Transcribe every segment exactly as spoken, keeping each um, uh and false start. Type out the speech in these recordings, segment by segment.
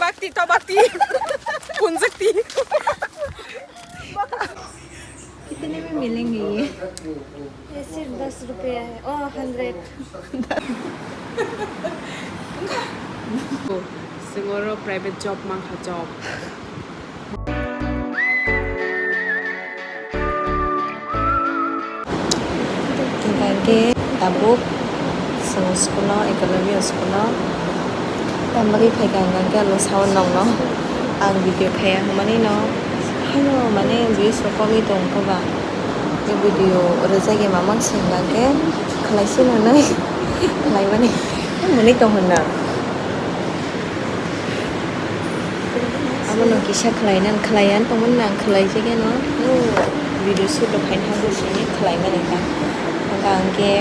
Bakti to bakti. Punjakti. कितने में मिलेंगे ये? ये सिर्फ दस रुपया है। ओ, hundred. Sengoro private job mangkha job. Hingkha khe tabuk chwng school-o, ekology school-o, tamni bagwi phaikha hingkha khe ano sao nokno ang video khaiya hwnmani no haino mane views rok komwi tongkha ba. Video rwjak ya mamang se hingkha khe khlai sino hinwi khlaimani mwnwi tong hwnna. Abono kisa khlaina, khlaiya tongmani nang khlaijak eno. Video shoot rok khaina thangwi sini khlaimani kha. Hwnka hwnkhe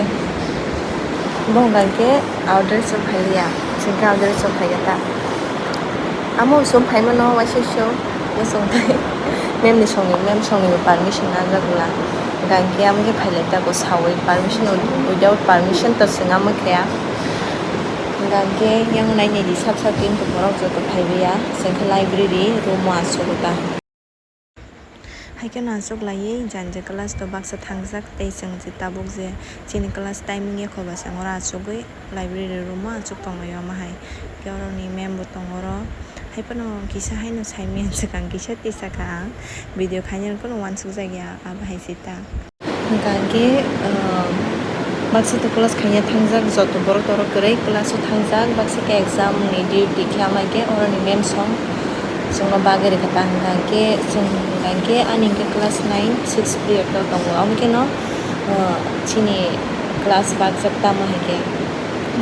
bo hwnka hwnkhe order chum phailiya, chwngkhe order chum phaikha ta. Amo chum phaimano waisa se bosong thai. Mem ni songni, mem songni permission nangjak bwla. Hwnka hwnkhe amo khe phailai ta bo sawi permission, without permission to chwng amo khe. Hingkha hingkhe yang nainai di sab sab tin borok joto phaibai ya, chwng khe library room o achuk ta. Hai khe no achuk laiwi jani je class to baksa thangjak tei chwng je tabuk je chini class timing ya kho ba chwng oro achugwi library room o achuk tong lai o ma hai. Khe oro ni ma'am bo tong oro hai phano kisa hai no sai manya swkang kisa tisa kha ang video khainai rok no uansuk jak ya abo hai se ta. Hingkha khe, ah, baksa to class khaina thangjak, joto borok torok kwrwi class o thangjak, baksa khe exam ni duty khe amai khe oroni ma'am song chwngno bagwi rwkha ta. Hingkha khe chwng hingkha khe ani hingkhe class nine, six period o tongo. Amo khe no, ah, chini class bakjak tamo hai khe.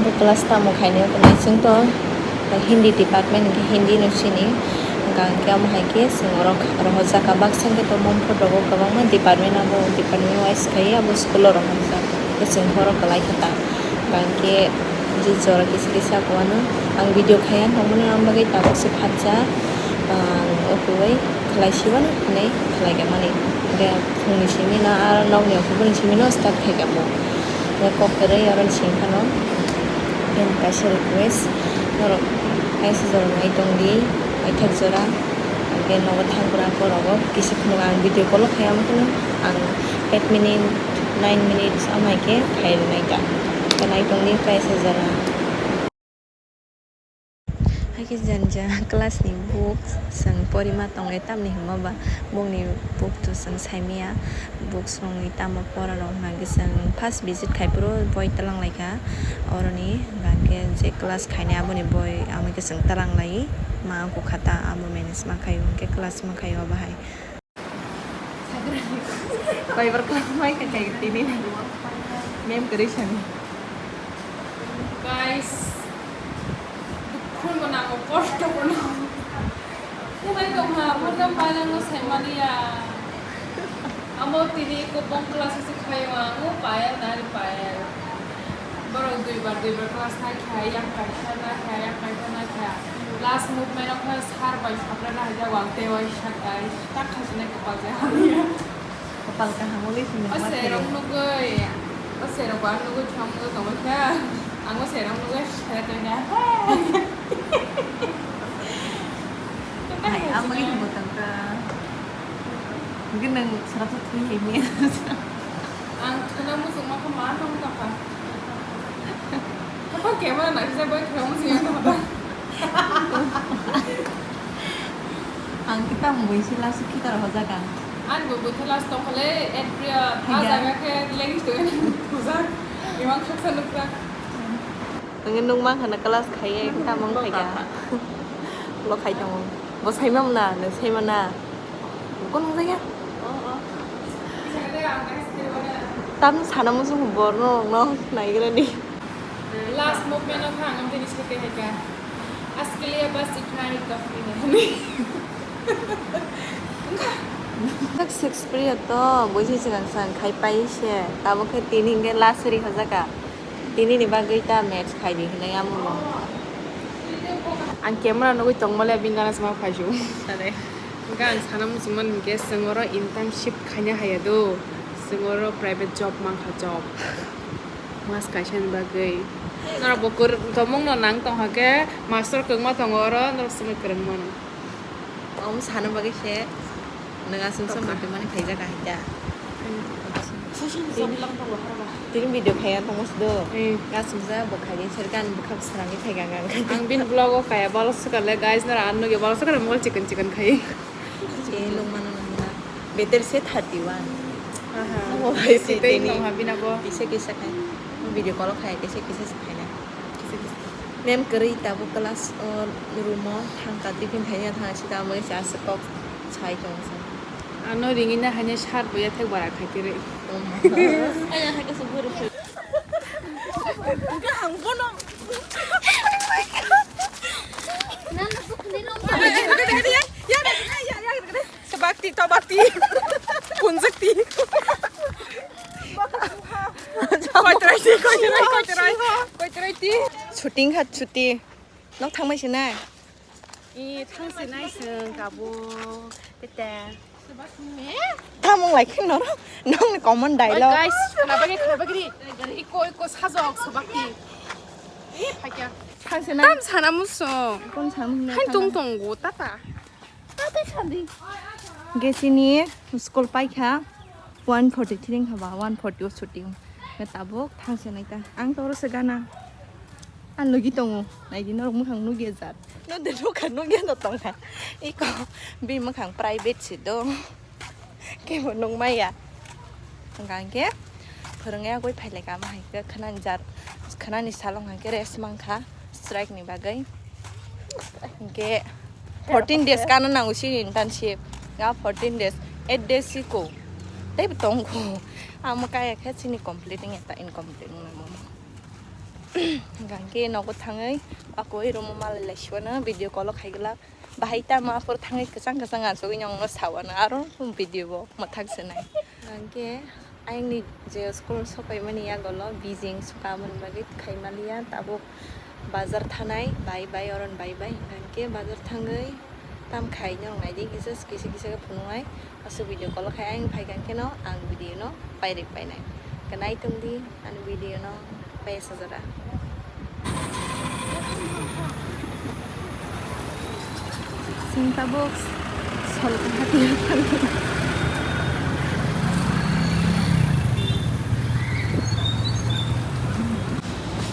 Bo class tamo khainai wngkha nai chwng to Hindi department hwnkhe Hindi no sini. Hwnkha hwnkhe amo hai khe chwng oro rohorjak kha. Baksa hwnkhe tongmani photo o kwbangma department abo department wise khai abo school o rohorjak. Hwnkhe chwng horo kwlai kha ta. Hwnkha hwnkhe je jora kisa kisa ako ano ang video khaiya tongmani amo bagwi tabuk se phatsa ang o kwbai khlai sibano hinwi khlai kha mani. Hwnkhe phungni simi no aro nokni okhe boni simi no start khai kha bo. Hwnkhe kok kwrwi aro sini phano. Hwnkhe kaisa request, norok kaisa jora nai tong di, paithak jora. Hwnkhe nogo thang bwrang borok o kisa phunuk ang video call o khai, amo phano ang eight minute, nine minutes amo hai khe khai rwnai ta. Hwnkhe nai tong di kaisa jora. Hakhe jani ja class ni book chwng porima tongo, tamni hwnba ba bokni book to chwng saimaya, book songwi tamo pora rok hwnkhe chwng first visit khai phuru boi twlang lai kha oroni, hwnkhe je class khainai aboni boi amo khe chwng twlang lai ma, wngkha ta abo manage ma khaio hwnkhe class ma khaio abo hai. Kaibar class mai kha khe tini mem kwrwi sani. Guys, dukhu bo nango, kosto bo nango. Umai tongha, bujam payang no saimani ya. Amo tini ko bong class se khayo ang, o payang nari payang. Borok duibar duibar class naikha, yang kaisa naikha, yang kaisa naikha. Last movement o khe sir bai sabra nahajak wang tei wai sakai tak khasinai kwpal jai hamya. Kwpal kaham wngwi sini. O serok nugwi, o serok ba nugwi thwng nugwi tongwi kha. Ang o serok nugwi sere tongya. Hai, amagi hinwi tongkha. Mungkin nang serap sa thui ini. Ang thwna muchungma kha ma thang tongkha. Apa camera naisijak bai thwna muchungya tongkha. Ang kita mui sila sukhi tar hojak ang. Ang bo bwtha last tongkha le April a jaga khe legi tongwi thujak. Imang khaksa nukjak. Ang nung mang khana class khaiye kita mang khaikha. Lo khai tongo. Bo saima muna, nung saima na. Buko nungjaya? Tam sana musu borno no naigrani. Last movement o thang ang tini sete haika. Askaliya bas itna hi kafi hai. Tak six period to buji sigang sang khai pai se. Tabo khe tini hingke last ri hojaka. Tini ni bagwi ta match khai di hinwi amo bo. Ang camera nugwi tongmole bini gana sma phaisu. Sare. Hingke ang sana muchungmani hingke chwng oro internship khaina haya do. Chwng oro private job mankha job. Mas kaisa ni bagwi. Norok bo kwrwng tongmung no nang tong hake, master kwrwngma tongo oro, norok swngwi kwrwng mano. Omo sana bagwi se nwng aswk Tokha. Samung tongmani khaijak ahai da. Hmm. Tini video khaiya tongmo se do. Hmm. Aswk ja bo khaini serkan bwkha bwsarangni thaiga ang. Ang bini vlog o kaya, balo swkale guys, nara ang nugya balo swkale mol chicken chicken khai. Tini nung mano nang da. Better se thirty one. Aha. Omo bai se Sitei tini. Nung ha bina bo. Kisa kisa khai. Video call khai kisa kisa se khaina. Mem kwrwi tabuk class o room o thangkha, tiffin khaina thang sita amoni se aswk kok sai tong sa. Ano ringina hanya sar bo yathek bara khai tiri. Aya hai ka subur. Ang bono. Sebakti, tobakti. Punjakti. Koitrai, koitrai, koitrai, koitrai ti. Shooting ha, shooting. Nok thangmai se nai? I thang se nai se kabo. Tete. Tamung lai khe noro. Nong ni common dialogue. Guys, khna bagwi, khna bagwi. Iko, iko sajok, sebakti. I phakya. Thang se nai? Tam sana muso. Kon sana? Hai tong tongo, tata. Hwnkhe chini school paikha one forty three wngkha ba, one forty o chuti wng. Hwnkhe tabuk thangsinai ta. Ang toro se gana. Ang logi tongo. Naidi norok mwkhang nukya jat. Nokde nukha nukya no tongkha. Iko bini mwkhang private se do. Kebo nukmaya. Hwnkha hwnkhe phwrwngya goi phailai kha, ama hai khe khwnani jar, khwnani salo hwnkha hwnkhe rest mankha strike ni bagwi. Hwnkhe fourteen days kano nango chini internship. Ga fourteen days, eight days siko. Teibo tongo. Amo kaya khe chini complete wngya ta incomplete wngya momo. Hwnkha hwnkhe nogo thangwi akoi room o malai lai siwano video call o khai glak. Bahai tamo aphuru thangwi kwchang kwchang achugwi nongno sawano aro video bo mwthak se nai. Hwnkhe ayangni je school sopaimani yagulo bijing sukamani bagwi khaimaliya tabuk bazar thanai bai bai oron bai bai hwnkhe bazar thangwi tam khai norok naidi kisa kisa kisa khe phunuknai. Aswk video call khai ayang phaikha kheno ang video no pairek painai. Khe nai tongdi ani video no paisa jora. Sing tabuk sol kahati.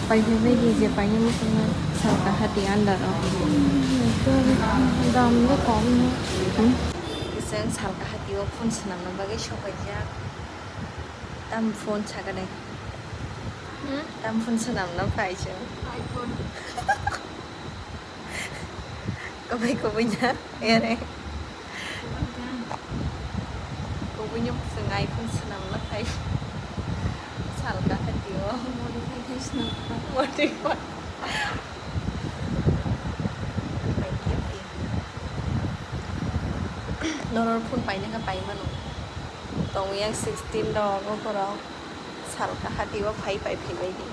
Paithak bai di je paini muchungma salka hati andaro. Dam le kom no. Hmm? Chwng salka hati o phone swnamna bagwi sokaijak. Tam phone sakani. Hmm? Tam phone swnamna phai chwng. iPhone. Kubui kubui na, ere. Kubui ni bwswng iPhone swnamna phai. Salka hati o. Modify khai swnamna. Modify. Norok phone paina khe pai mano. Tong yang sixteen rok, o borok. Salka hati o phai pai phai bai di.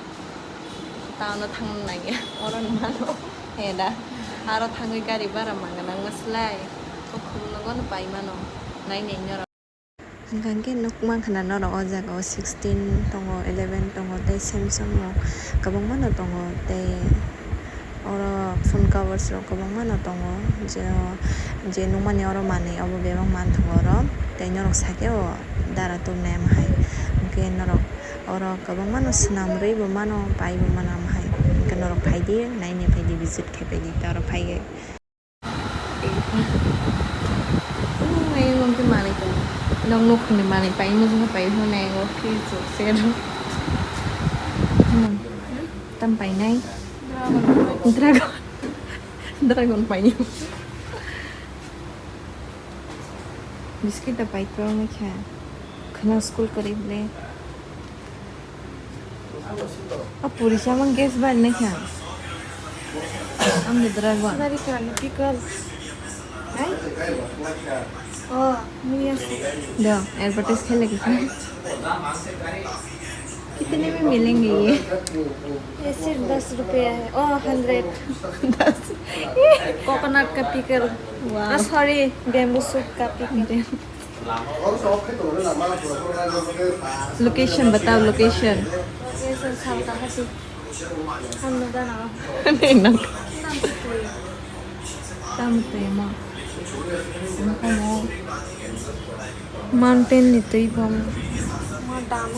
Town o thang nangya. Oro ni mano. He da. Aro thangwi gari bara mangna nang ma slai. Kokhum no gono pai mano. Nai nai norok. Hwnkha hwnkhe nukmankha na norok o jaga o sixteen tongo, eleven tongo tei Samsung rok kwbangma no tongo tei. Oro phone covers rok kwbangma no tongo, je, je nukmani oro manwi obo bebak manthogo oro, tei norok sakhe o dara tubunai ama hai, hwnkhe norok oro kwbangma no swnamrwi bo mano, pai bo mano ama hai, hwnkhe norok phaidi, naina phaidi, visit khai phaidi, tei oro phaiwi. Ayung khe manwi tongo, nok nukhungni manwi pai mujungkha pai hwnwi ayung fridge rok se rw. Tam painai. Dragon. Dragon painai. Biscuit da pai tong kha. Khna school kwrwi ble. A puri samang gas bar nai kha. Ang de dragon. Dari kha ni pickle. Hai? Oh, mui ase. Do, advertise khai lagi kha. कितने में मिलेंगे ये? ये सिर्फ दस रुपया है। Oh, hundred. दस। Coconut का pickle। Wow। Ah, sorry, bamboo shoot का pickle। Location बताओ, location। Location Salkahati। Hamno dana. Nang. Tam twi mo. Mo. Mountain ni twi bom. Mo dam.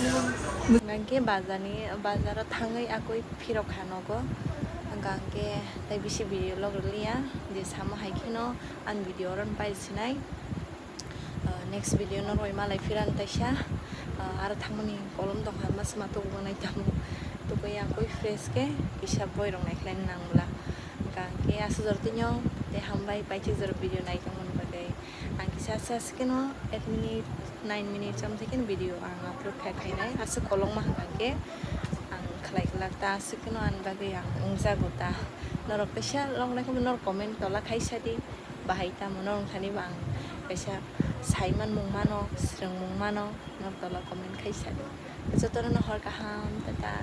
Hingke bazar ni, bazar o thangwi akoi phirok ha nogo. Hingke tai bisi video log rwliya. Je samo hai kheno ang video oro pai sinai. Ah, next video no roi malai phiran taisa. Ah, aro thangmani kolom tong ha, mas ma tubu nai tamo. Tukui ang koi fresh ke kisa boi rok nai khlai nang bla. Hingke aswk jora tini o te hambai paithak jora video nai tongmani bagwi. Ang kisa asa asa keno eight minute, nine minute cham thai keno video ang upload khai khainai. Aswk kolokma hwnkha khe ang khlai glak ta, aswk keno ani bagwi ang wngjago ta. Norok kaisa log nai khe norok comment tola khai sadi. Bahai tamo norok thani bo ang kaisa sai manmung mano, swrwngmung mano, norok tola comment khai sadi. Jotono no hor kaham, tata.